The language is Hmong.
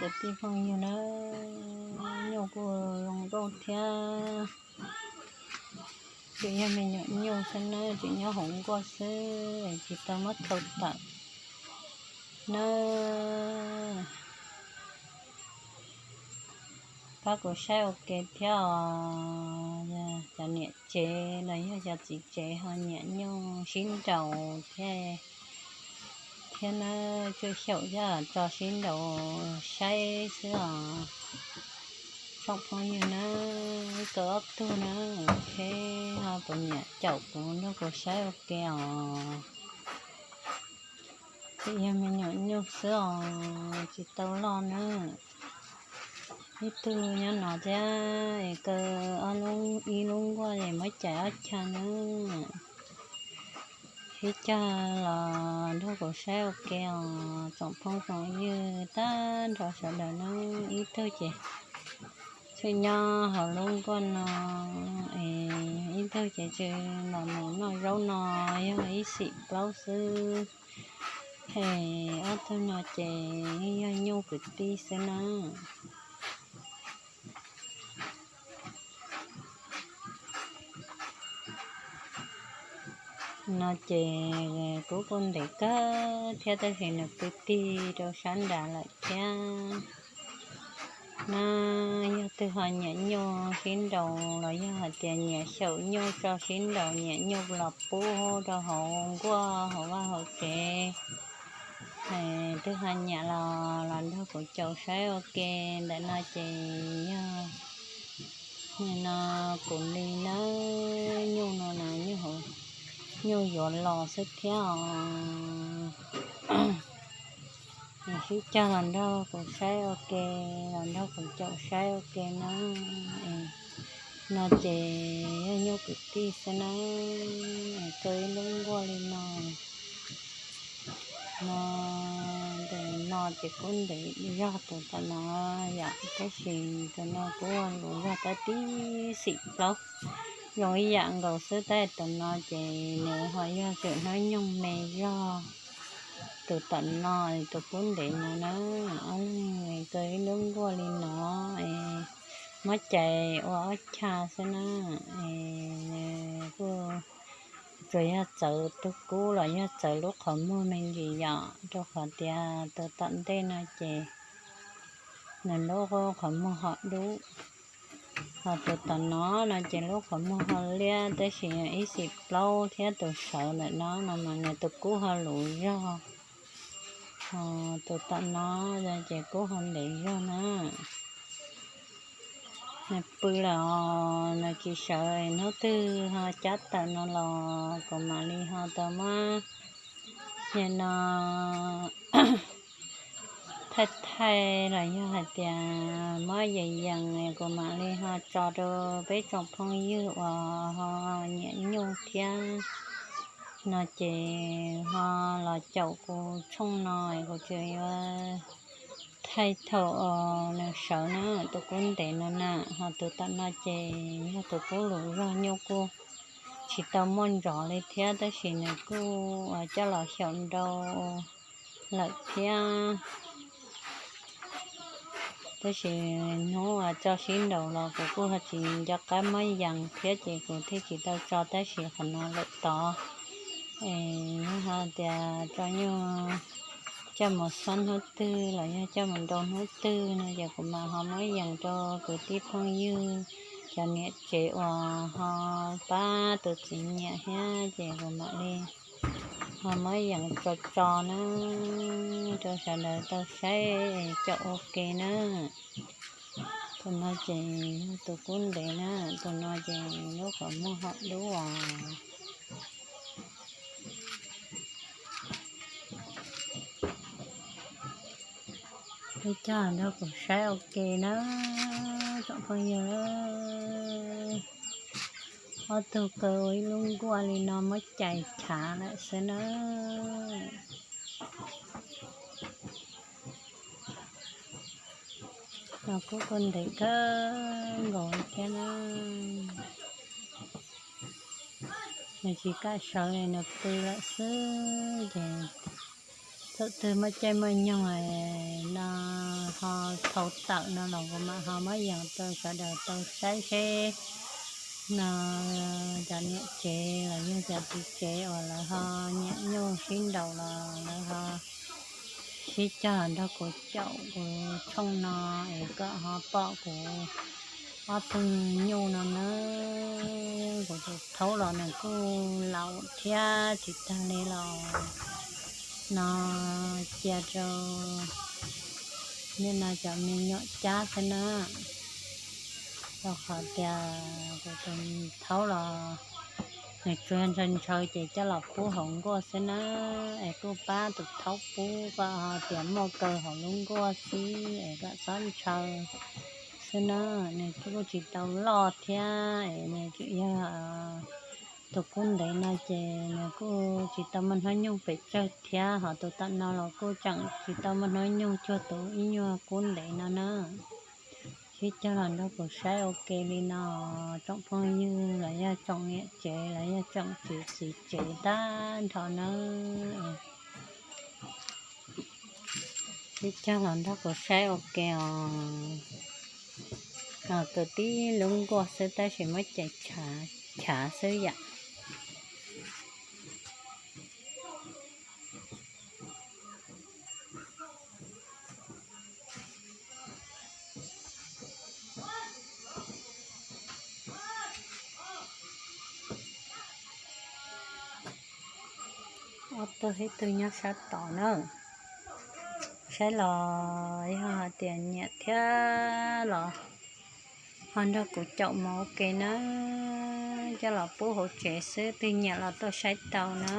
kwv tij phooj ywg na, nyuj kuj zoo nkauj thiab. Tseem yog me nyuam nyuj xwb na, tseem nyob hauv nkuaj xwb, tsis tau muab thau tawm na. Pab kuv saib ua ke thiab os, cov niam tsev los yog cov txiv tsev ho nyiam nyuj sib nraus thiab, thiab na, tsuj xyaum yog tso sib nraus saib xwb os. Tsoom phooj ywg na, ib tug ob tug na, ok, ho puas nyiam caum kuv nrog kuv saib ua ke os. Tseem yog me nyuam nyuj xwb os, tsis tau loj na. Ib tug nyob no thiab, es kaw ob lub, ib lub nkuaj es muab cais ob cag na. Ib cag los nrog kuv saib ua ke os, tsoom phooj tsoom ywg tag nrho sawv daws na. Ib tug ces tseem nyob hauv lub nkuaj no, es ib tug ces tseem los mus noj zaub no, yog ib xim plaub xwb. Es ob tug no ces yog nyuj kwv tij xwb na. No ces kuv kuj ntev kawg thiab, tab sis nws pw tig rau sab nrad lawm thiab. Na, yog twg ho nyiam nyuj sib nraus los yog hais tias nyiam xyaum nyuj tso sib nraus, nyiam nyuj los pub rau hauv nkuaj hauv vaj hauv tsev, twg ho nyiam los los nrog kuv caum saib ua ke. Ntawm no ces yog, nim no kuv li na, nyuj no na, nyuj yuav los xwb thiab os. Sib cog los nrog kuv saib ua ke, los nrog kuv caum saib ua ke na. No ces yog nyuj kwv tij xwb na, kaw ib lub nkuaj li no. No, tus no ces kuj ntev zog tus tom no yom, tab sis tus no kuj luv zog tab tib xim plaub, zoo ib yam nkaus xwb, tab sis tus no ces nws ho yog tseem hnub nyoog me zog tus tom no, tus kub ntev no na. Ob leeg kaw ib lub nkuaj li no, muab cais ua ob chaj xwb na. Kuj tsuas yog txawv tus kub los yog txawv lub qhov muag me ntsis yom, rau qhov tias tus tom ntej no ces nws lub qhov muag ho dub, ho tus tom no no ces lub qhov muag ho liab, tab sis ib xim plaub thiab tus sawv ntawm no no mas nws tus kub ho luv zog, ho tus tom no ces kub ho ntev zog na. Nws pw lawm os, nws tsis sawv, hnub twg ho cab tawm no los kuv mam li ho tau muab nim no thaij thaij los yog hais tias muab yees yees kuv mam li ho tso rau peb tsoom phooj ywg uas ho nyiam nyuj thiab no ces ho los caum kuv tshooj no, kuv tsuas yuav thaij thaum uas nws sawv na, tus kub ntev no na, ho tus tom no ces yog tus kub luv zog, nyuj kuj tsis tau muaj ntsos li thiab, tab sis nws kuj coj los xyaum nrau lawm thiab. Tab sis hnub uas tso sib nraus los kuv kuj ho tsis nco qab muab yees thiab ces kuv thiaj tsis tau tso, tab sis qhov no lawm tod es yog hais tias tso nyuj coj mus xob hnub twg los yog coj mus nrau hnub twg no ces kuv mam ho muab yees rau kwv tij phooj ywg, cov niam tsev uas ho pab tus txiv nyiam thiab ces kuv mam li ho muab yees tso tso na, rau sawv daws tau saib caum ua ke na. Tus no ces yog tus kub ntev na, tus no ces lub qhov muag ho dub os. Peb coj nrog kuv saib ua ke na, tsoom phooj ywg. Ob tug kaw ua ib lub nkuaj li no muab cais chav lawm xwb na. Los kuj kuj ntev kawg nkaus thiab na. Nws tsis kam sawv li, nws pw lawm xwb ces thaum twg muaj caij muaj nyoog no Ho thaum tawm no los kuv mam ho muab yees rau sawv daws tau saib seb no cov niam tsev los yog cov txiv tsev uas lawv ho nyiam nyuj sib nraus los lawv ho sib cog los nrog kuv caum kuv tshooj no es kom ho pom kuv ob tug nyuj no nawb. Kuv tus thaub los nws kuj laus thiab tsis tag li los no cia rau niaj no cov me nyuam cab xwb na. Rau qhov tias kuv tus thaub los nws tsuas ntshaw ntshaw ces coj los pub hauv nkuaj xwb na. Es kuj pab tus thaub pub kom ho tias muaj kaw hauv lub nkuaj xwb es kom txhob ntshaw xwb na. Nws kuj tsis tau loj thiab es nws tsuas yog tus kub ntev no ces nws kuj tsis tau muaj hnub nyoog pes tsawg thiab, ho tus tom no los kuj tseem tsis tau muaj hnub nyoog cuag tus ib nyuag kub ntev no na. Sib cog los nrog kuv saib ua ke li no, tsoom phooj ywg los yog tsoom niam tsev los yog tsoom txiv tsev tag nrho nawb. Sib cog los nrog kuv saib ua ke os. Kwv tib lub nkuaj xwb tab sis muab cais chav xwb yam. Ob tug ib tug nyob sab tod na. Saib los yog hais tias nyiam thiab los ho nrog kuv caum mus ua ke na. Coj los pub hauv tsev xwb, twg nyiam los tuaj saib tau na.